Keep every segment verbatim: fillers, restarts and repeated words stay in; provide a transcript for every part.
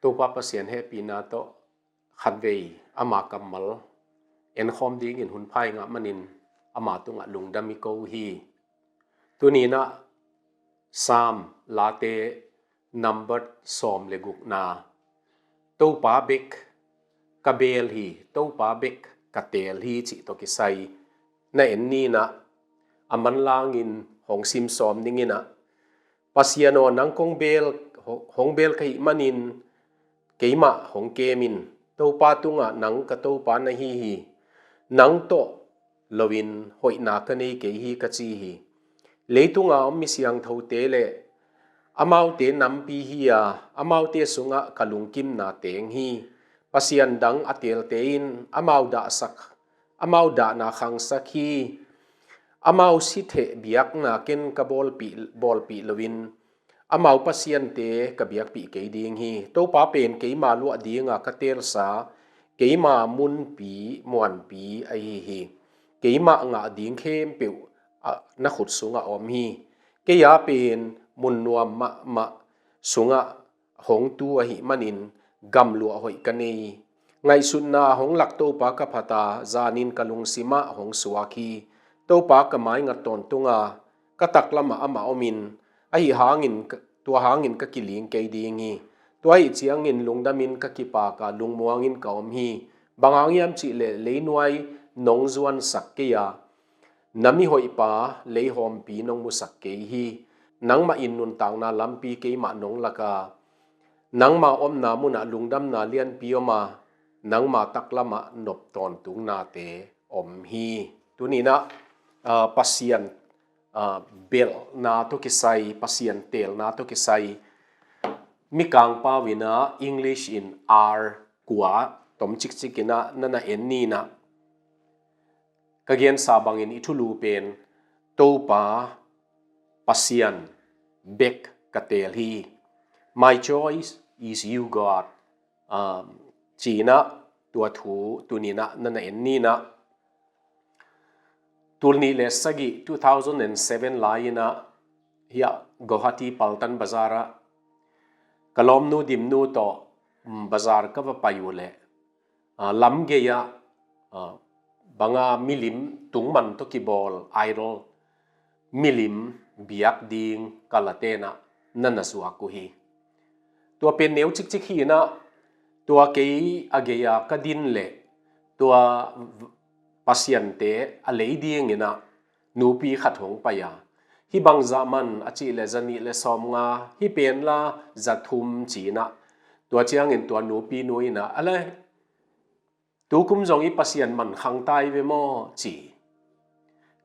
Topa Pasian hehpihna tawh khatvei ama kammal enkhawm dingin hun pha i ngah manin ama tungah lungdam i ko hi. Tuni-in ah Psalm late number sawm le gukna, Topa bek ka beel hi, Topa bek ka teel hi cih tawh kisai na en ni-in ah, a manlangin hong sim sawm ning in ah, Pasian aw, nang kong beel, hong beel ka hih manin keimah hong kem in. Topa tungah nang ka Topa na hi hi. Nang tawh loin hoihna ka nei kei hi ka ci hi. Leitunga om mi siangthote le amaute nampi hi a, amaute sungah ka lungkimna teng hi. Pasian dang a teelte in amau dahsak, amau dahna khangsak hi. Amau si theh biakna ken ka bawlpih, bawlpih loin amau pasiante ka biakpih kei ding hi. Topa pen keima luah dinga ka teelsa, keima munpi muanpi ahi hi. Keima ngah ding khempeuh ah na khut sungah a om hi. Kei a pen mun nuam mahmah sungah hong tu ahih manin gamluah hoih ka nei. Ngaihsutna hong lak Topa ka phat a, zanin ka lungsimah hong suak hi. Topa ka maingat tawntunga, ka taklamah amah omin, ahi hangin ka, tua hangin ka kiling kei ding hi. Tua ahih ciangin lungdamin ka kipak a, lungmuangin ka om hi. Bang hang hiam cihleh leinuai nong zuansak kei a, na mihoihpa leihawmpi nong musak kei hi. Nangmah in nuntakna lampi keimah nong lak a, nangma omna munah lungdamna lianpi om a, nangma taklamah nop tawntungnate om hi. Tuni-in ah, ah, Pasian, ah, belhna tawh kisai, Pasian teelna tawh kisai, Mikang pau-in ah English in R kua tom cikcik in ah na na en ni-in ah, ka gensa bangin i thulu pen Topa Pasian bek ka teel hi. My choice is you, God. Um, ci-in ah tua thu tuni-in ah na na en ni-in ah, tul nih le sagih, two thousand and seven lai-in ah, hiah Guwahati Paltan Bazar ah ka lawmnu Dimnu tawh, um, bazar ka va pai uh leh, ah, lam gei-ah, ah, banga milim tungman tawh kibawl idol milim biak ding ka la ten ah na na zuak uh hi. Tua pen neu cikcik hi-in ah, tua kei a gei-a ka din leh tua pasiante a lei dingin ah nupi khat hong pai a, hih bangzah man a cih leh za nih le sawmnga, hih pen la za thum ci-in ah, tua ciangin tua nupi nu in ah, a le, tu kum zong i Pasian man khang ta hi ve maw, ci.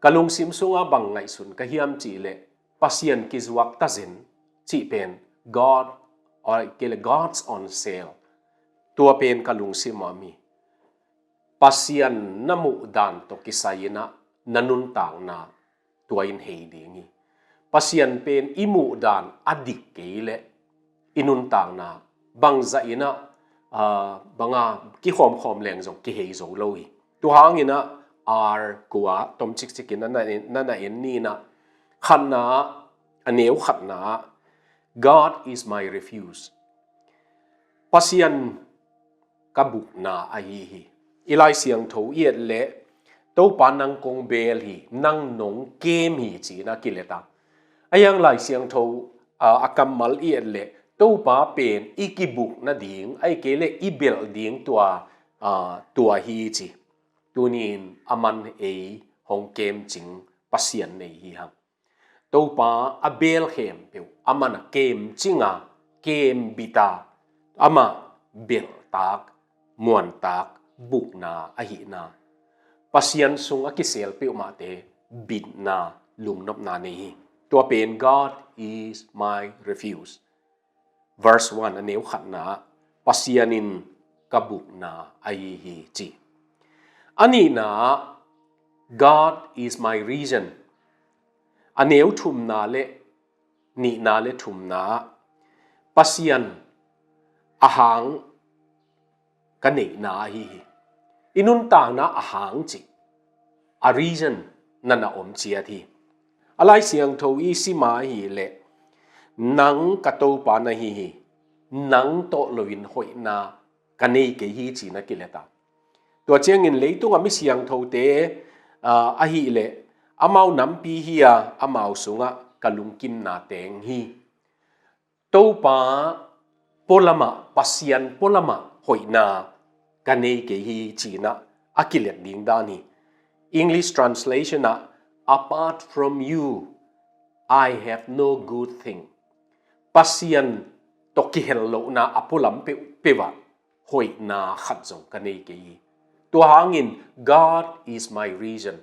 Ka lungsim sungah bang ngaihsun ka hiam cih leh, Pasian kizuak ta zen cih pen, God, or kei leh God's on sale. Tua pen ka lungsim ah om hi. Pasian na muh dan tawh kisai-in ah na nuntakna tua in hei ding hi. Pasian pen i muh dan a dik kei leh i nuntakna bangzah in ah, ah, banga kikhawmkhawm leng zong kihei zo lo hi. Tua hangin ah R kua tom cikcik in ah na, na na en ni-in ah, khatna, a neu khatna, God is my refuge. Pasian ka bukna ahi hi. I Lai Siangtho i et leh, Topa nang kong beel hi, nang nong kem hi ci-in ah kilet a. A hiang Lai Siangtho, a, a kammal i et leh, Topa pen i kibuk nading, ahih kei leh i belh ding tua, a, tua hi ci. Tuni-in aman ei hong kemcing Pasian nei hi hang. Topa a beel khempeuh, aman a kemcing a, kembit a, amah belhtak, muantak, bukna ahihna. Pasian sung a kisel peuhmahte bitna, lungnopna nei hi. Tua pen God is my refuge. Verse one, a neu khatna ah, Pasian in ka bukna ahi hi ci. A nihna ah, God is my reason. A neu thumna le nihna le thumna ah, Pasian a hang ka neihna ahi hi. I nuntakna a hang cih, a reason na na om ciat hi. A Lai Siangtho i sim a ahih leh, nang ka Topa na hi hi. nang tawh loin hoihna ka nei kei hi ci-in a kilet a. Tua ciangin leitungah mi siangthote, aa, ahih leh amau nampi hi-a amau sungah ka lungkimna teng hi. Topa pualamah, Pasian pualamah hoihna ka nei kei hi ci-in a kilet ding dan hi. English translation ah, "Apart from you, I have no good thing." Pasian tawh kihel lohna a pualam peuhpeuh ah hoihna khat zong ka nei kei hi. Tua hangin, "God is my reason."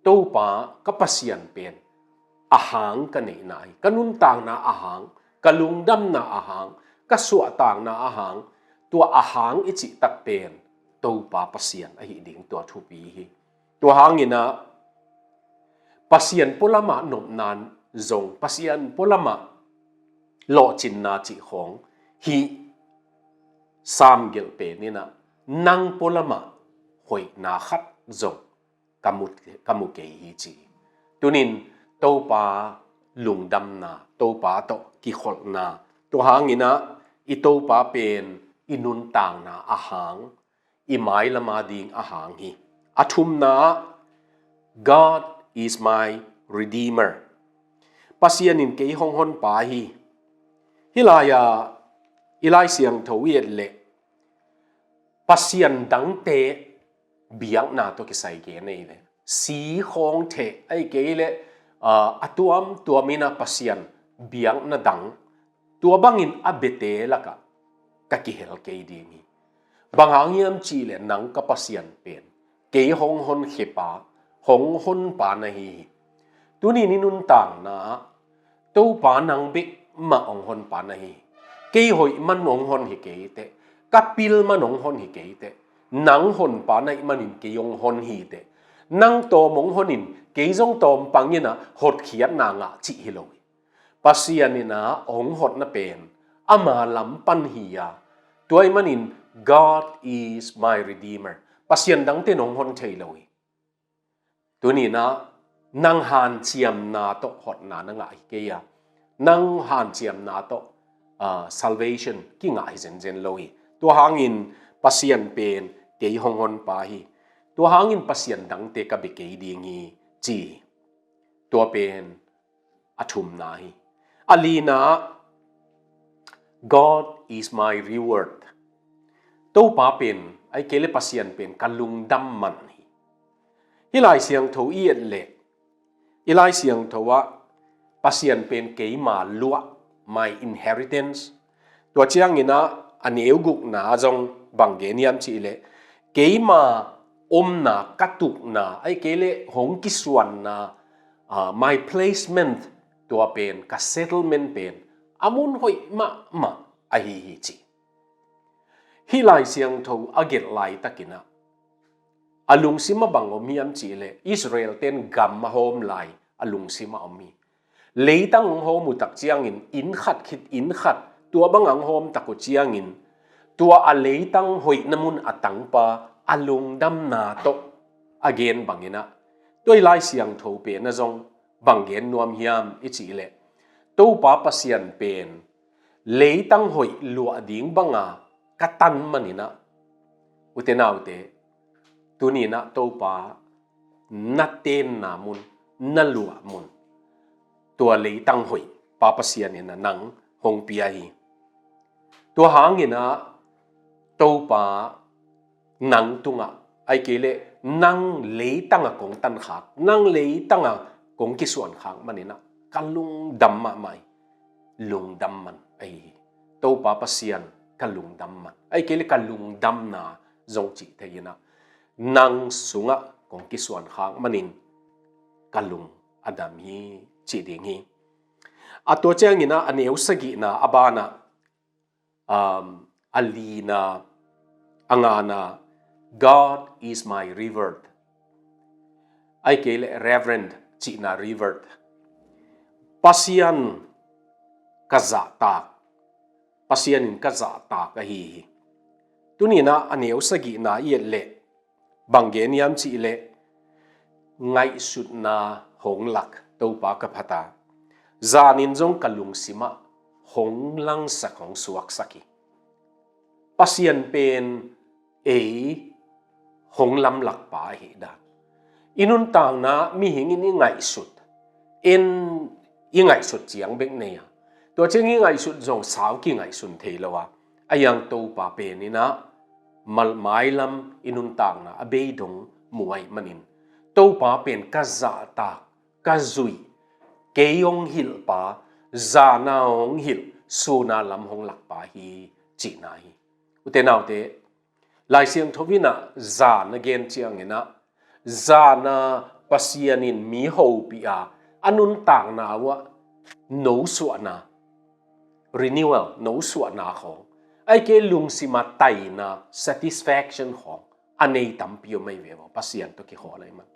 Topa ka Pasian pen a hang ka neihna hi. Ka nuntakna a hang, ka lungdamna a hang, ka suahtakna a hang, tua a hang i cih tak pen Topa Pasian ahi ding tua thupi hi. Tua hangin ah Pasian pualamah nopna zong, Pasian pualamah lawhcinna cih khawng hih Sam gelh pen in ah, "Nang pualamah hoihna khat zong ka mu, ka mu kei hi," ci. Tunin Topa lungdamna, Topa tawh kikholhna, tua hangin ah i Topa pen i nuntakna a hang, i mailam a ding a hang hi. A thumna, "God is my redeemer." Pasian in kei hong honpa hi. Hih lai-ah i Lai Siangtho i et leh Pasian dangte biakna tawh kisai gen ei ve. Si khawng theh, ahih kei leh, aa, a tuamtuam in ah Pasian biakna dang, tua bangin a biate lakah ka kihel kei ding hi. Bang hang hiam cih leh nang ka Pasian pen kei hong honkhia pa, hong honpa na hi hi. Tuni-in i nuntakna ah Topa nang bek mah hong honpa na hi. Kei hoih man hong hon hi kei teh, ka pil man hong hon hi kei teh, nang honpa na hih manin kei hong hon hi teh, nang tawm hong honin kei zong tawm pang in ah hotkhiatna ngah cih hi lo hi. Pasian in ah hong hotna pen ama lam pan hi-a, tua ahih manin, "God is my redeemer." Pasian dangte in hong hon thei lo hi. Tuni-in ah nang hanciamna tawh hotna na ngah hi kei a, nang hanciamna tawh, ah, salvation kingah hi zenzen lo hi. Tua hangin Pasian pen kei hong honpa hi. Tua hangin Pasian dangte ka bia kei ding hi, ci hi. Tua pen a thumna hi. A lina, "God is my reward." Topa pen, ahih kei leh Pasian pen ka lungdam man hi. Hih Lai Siangtho i et leh, i Lai Siangtho ah Pasian pen keima luah, my inheritance. Tua ciangin ah a neu gukna zong bang gen hiam cih leh, keima omna, ka tukna, ahih kei leh hong kisuanna, ah, my placement, tua pen, ka settlement pen a mun hoih mahmah ahi hi, ci. Hih Lai Siangtho a gelh laitakin ah a lungsim ah bang om hiam cih leh, Israel ten gam a hawm lai a lungsim ah om hi. Leitang hong hawm uh tak ciangin, inn khat khit inn khat, tua bang hong hawm tak uh ciangin, tua a leitang hoihna mun a tangpa a lungdamna tawh a gen bangin ah, tua i Lai Siangtho pen ah zong bang gen nuam hiam i cih leh, Topa Pasian pen leitang hoih luah ding banga ka tan manin ah, ute naute, tuni-in ah Topa na tenna mun, na luah mun, tua leitang hoih Pa Pasian in ah nang hong pia hi. Tua hangin ah Topa nang tungah, ahih kei leh nang leitangah kong tankhak, nang leitangah kong kisuankhak manin ah ka lungdam mahmah hi. Lungdam man ahi hi. Topa Pasian, ka lungdam man, ahih kei leh ka lungdamna zong cih thei-in ah, nang sungah kong kisuankhak manin ka lung a dam hi, cih ding hi. A tua ciangin ah a neu sagihna a banah, um, a lina, a ngana, "God is my reward." Ahih kei leh Reverend cihna, reward. Pasian ka zahtak, Pasian in ka zahtak ahi hi. Tuni-in ah a neu sagihna i et leh bang gen hiam cih leh, ngaihsutna hong lak Topa ka phat a, zanin zong ka lungsim ah hong langsak, hong suaksak hi. Pasian pen ei hong lamlakpa ahi dan. I nuntakna mihing in i ngaihsut, en i ngaihsut ciang bek nei a, tua ciang i ngaihsut zong sau kingaihsun thei lo a, a yang Topa pen in a, mal mailam i nuntakna a bei dong mu ahih manin, Topa pen ka zahtak, ka zuih, kei hong hilhpa, zana hong hilh, suna lam hong lakpa hi cihna hi. Ute naute, Lai Siangtho in a zana gen ciangin a, zana Pasian in mi hopih a, a nuntakna uh ah nosuahna, renewal, nosuahna khawng, ahih kei lungsim a taina, satisfaction khawng a nei tampi om ahi ve maw, Pasian tawh kikhawl ahih man.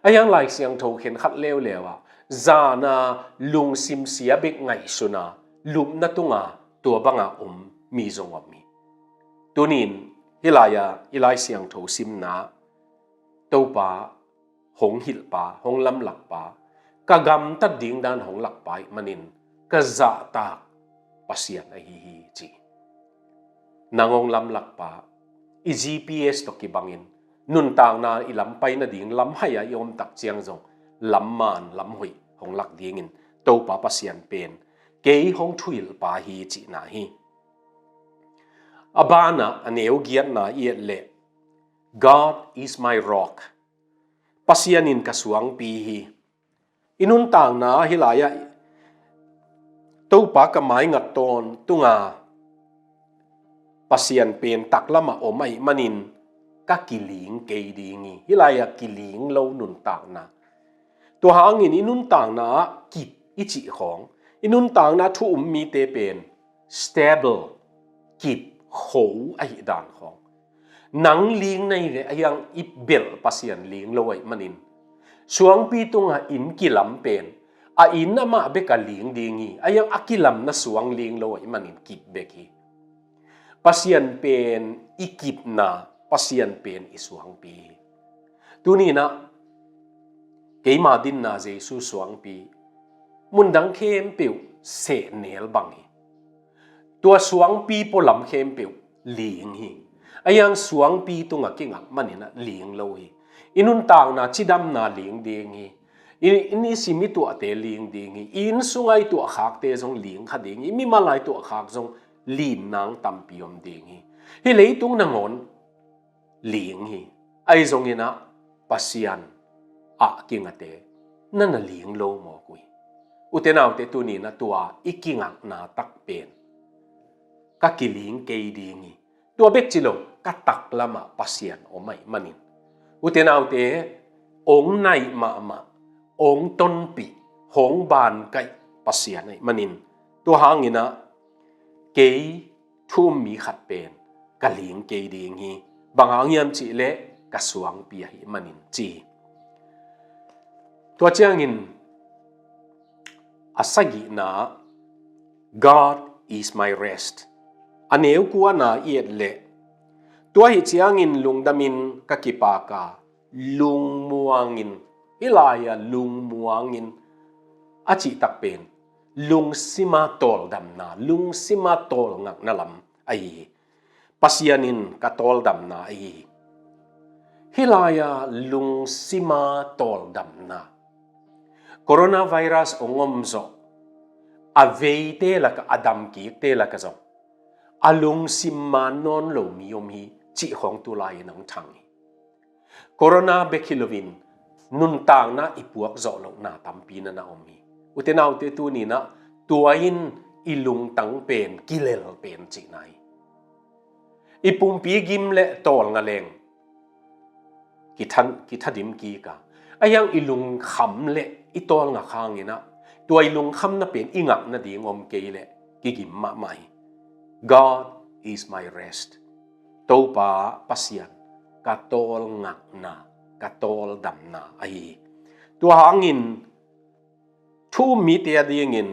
A yang Lai Siangtho khen khat leuleu ah, zana lungsim sia bek ngaihsun a, lupna tunga tua banga om mi zong om hi. Tunin hih lai-a i Lai Siangtho simna, Topa hong hilhpa, hong lamlakpa, ka gamtat ding dan hong lakpa ahih manin ka zahtak Pasian ahi hi ci. Nang hong lamlakpa, i G P S tawh kibangin, nuntakna i lampai nading lamhai a i om tak ciang zong lamman lamhoih hong lak dingin Topa Pasian pen kei hong thuhilhpa hi cihna hi. A banah a neu giatna i et leh, "God is my rock." Pasian in ka suangpi hi. I nuntakna hih lai-ah Topa ka maingat tawntunga Pasian pen taklamah om ahih manin ka kiling kei ding hi. Hih lai-ah kiling lo nuntakna. Tua hangin i nuntakna ah kip i cih khawng, i nuntakna thu um mite pen stable, kip, kho ahih dan khawng. Nang ling na hi ve, a yang i belh Pasian ling lo ahih manin, suangpi tungah inn kilam pen, a inn amah bek a ling ding hi, a yang a kilamna suang ling lo ahih manin kip bek hi. Pasian pen i kipna, Pasian pen i suangpi hi. Tuninah keima dinna Jesu suangpi, mundang khempeuh sehnel bang hi. Tua suangpi pualam khempeuh ling hi. A yang suangpi tungah kingak maninah ling lo hi. I nuntakna cidamna ling ding hi. I, i nisim i tuahte ling ding hi. I inn sunga i tuahkhakte zong ling kha ding hi. I mimal a i tuahkhak zong linnang tampi om ding hi. Hih leitung nangawn ling hi. Ahi zonginah Pasian ah kingate na na ling lo mawk uh hi. Ute naute, tuninah tua i kingakna tak pen ka kiling kei ding hi. Tua bek ci lo, ka taklamah Pasian om ahih manin, ute naute, hong naih mahmah, hong tonpih, hong bankaih Pasian ahih manin, tua hanginah kei thu um mi khat pen ka ling kei ding hi. Bang hang hiam cihleh ka suangpi ahih manin ci hi. Tua ciangin a sagihna, "God is my rest." A neu kuana i et leh, "Tua hi ciangin lungdamin ka kipak a, lungmuangin," hih lai-a lungmuangin a cihtak pen lungsima tawldamna, lungsima tawlngakna lam ahi hi. Pasian in ka tawldamna ahi hi. Hih lai-a lungsima tawldamna, coronavirus hong om zawh a veite lakah, a damkikte lakah zong a lungsim maan nawn lo mi om hi cih khawng tulai-in hong thang hi. Corona bek hi loin nuntakna i puak zawh lohna tampi na na om hi. Ute naute, tuninah tua in i lungtang pen kilel pen cihna hi. I pumpi gim le tawlnga leng kithan, kithadim kik a, a yang i lungkham le i tawlngak hanginah tua i lungkhamna pen i ngak nading om kei leh kigim mahmah hi. "God is my rest." Topa Pasian ka tawlngakna, ka tawldamna ahi hi. Tua hangin thu um mite adingin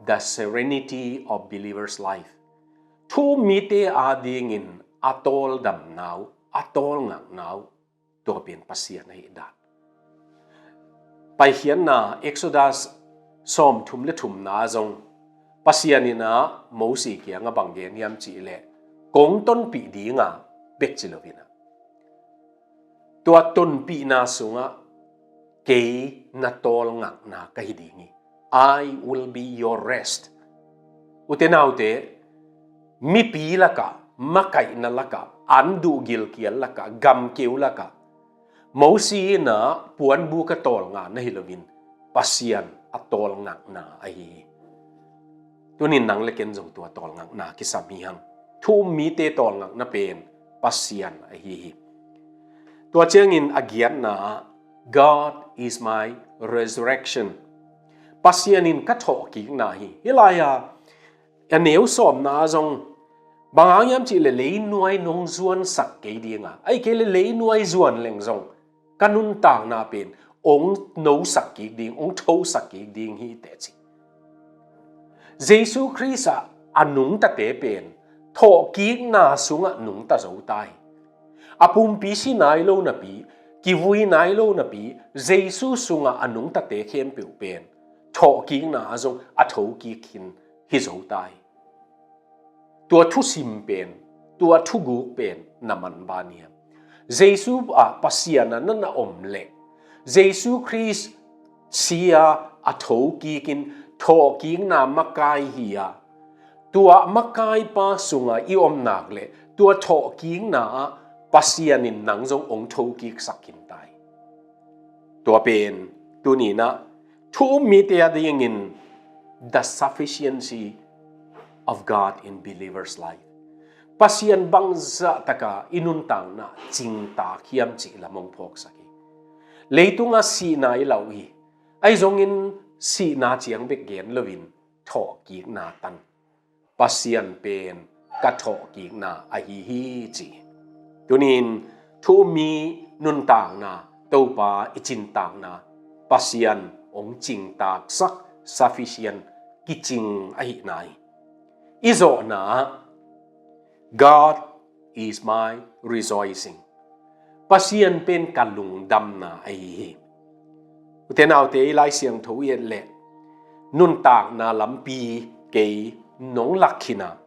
the serenity of believer's life. Thu um mite adingin a tawldamna uh, a tawlngakna uh, tua pen Pasian ahih dan. Paikhiatna Exodus sawmthum le thumna zong Pasian in a Mosi kiangah bang gen hiam cihleh, kong tonpih dinga bek ci lo-in ah, tua tonpihna sungah kei na tawlngakna ka hi ding hi. I will be your rest. Ute naute, mipi lakah, makaihna lakah, an duh gilkial lakah, gamkeu lakah, Mosi in ah puanbuk a tawlnga na hi loin, Pasian a tawlngakna ahi hi. Tunin nang le ken zong tua tawlngakna kisam hi hang. Thu-um mite tawlngakna pen Pasian ahi hi. Tua ciangin a giatna ah, "God is my resurrection." Pasian in ka thawhkikna hi. Hih lai-a a neu sawmna ah zong, "Bang hang hiam cih leh leinuai nong zuansak kei dinga, ahih kei leh leinuai zuan leng zong ka nuntakna pen ong nosak kik ding, ong thosak kik ding hi," teh ci. Jesu Khrist ah a nungtate pen thawhkikna sungah nungta zo ta hi. A pumpi si nai lo napi, kivui nai lo napi, Jesu sungah a nungtate khempeuh pen thawhkikna ah zong a thokik khin hi zo ta hi. Tua thusim pen, tua thuguk pen na man ban hiam? Jesu ah Pasian ah na na om leh, Jesu Khrist si-a a thokikin thawhkikna makai hi-a, tua makaipa sungah i om nak leh tua thawhkikna ah Pasian in nang zong ong thokiksak khin ta hi. Tua pen tuninah thu-um mite a dingin the sufficiency of God in believers' life. Pasian bangzah taka i nuntakna cingtak hiam cih lam ong phawksak hi. Leitunga sihna i lau hi. Ahi zongin sihna ciang bek gen loin thawhkikna tan. Pasian pen ka thawhkikna ahi hi ci. Tunin thu-um mi nuntakna, Topa i cintakna, Pasian ong cingtaksak, sufficient, kicing ahihna hi. I zawhna, "God is my rejoicing." Pasian pen ka lungdamna ahi hi. Ute naute, i Lai Siangtho i et leh nuntakna lampi kei nong lak khin a,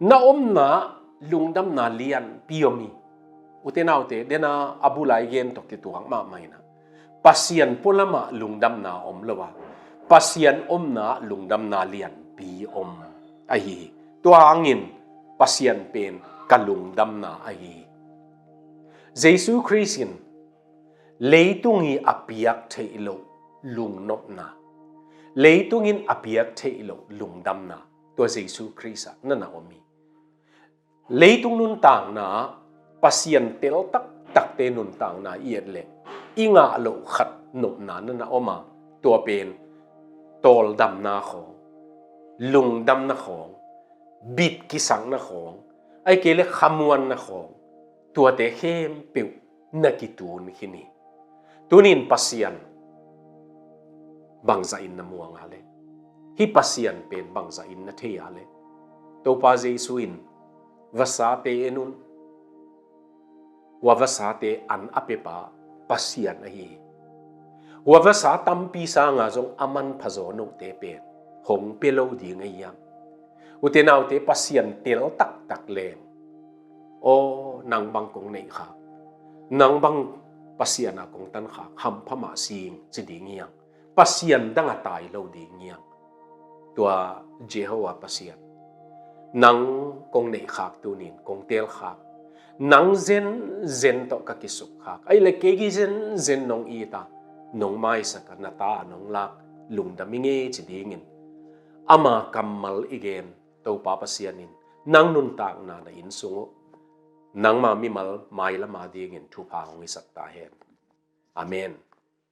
na omna lungdamna lianpi om hi. Ute naute, dena a bula i gen tawh kituak mahmah inah, Pasian pualamah lungdamna om lo a, Pasian omna lungdamna lianpi om ahi hi. Tua hangin Pasian pen ka lungdamna ahi hi. Jesu Khrist in leitung i a piak theih loh lungnopna, leitung in a piak theih loh lungdamna, tua Jesu Khrist ah na na om hi. Leitung nuntakna, Pasian tel taktakte nuntakna i et leh i ngah loh khat nopna na na om a, tua pen tawldamna khawng, lungdamna khawng, bit kisakna khawng, ahih kei leh khamuanna khawng, tuate khempeuh na kitun khin hi. Tunin Pasian bangzah in na muang a leh, hih Pasian pen bangzah in na thei a leh, Topa Jesu in, "Vasate en un, hua vasate an a pepa Pasian ahi hi. Hua vasa tampi sanga zong a manpha zaw note pen hong pia lo ding ahi hiam?" Ute naute, Pasian tel taktak leng, "Aw, nang bang kong neihkhak, nang bang Pasian a kong tankhak hampha mah sing," ci ding hi hang. Pasian dang a tai lo ding hi hang. Tua Jehovah Pasian, "Nang kong neihkhak tunin kong telkhak, nang zenzen tawh ka kisukkhak, ahih leh kei zenzen nong it a, nong maisak a, na ta a nong lak, lungdam ing ei," ci dingin ama kammal i gen Topa Pasian in nang nuntakna na inn sung uh, nangma mimal mailam a dingin thupha hong hisak ta hen. Amen.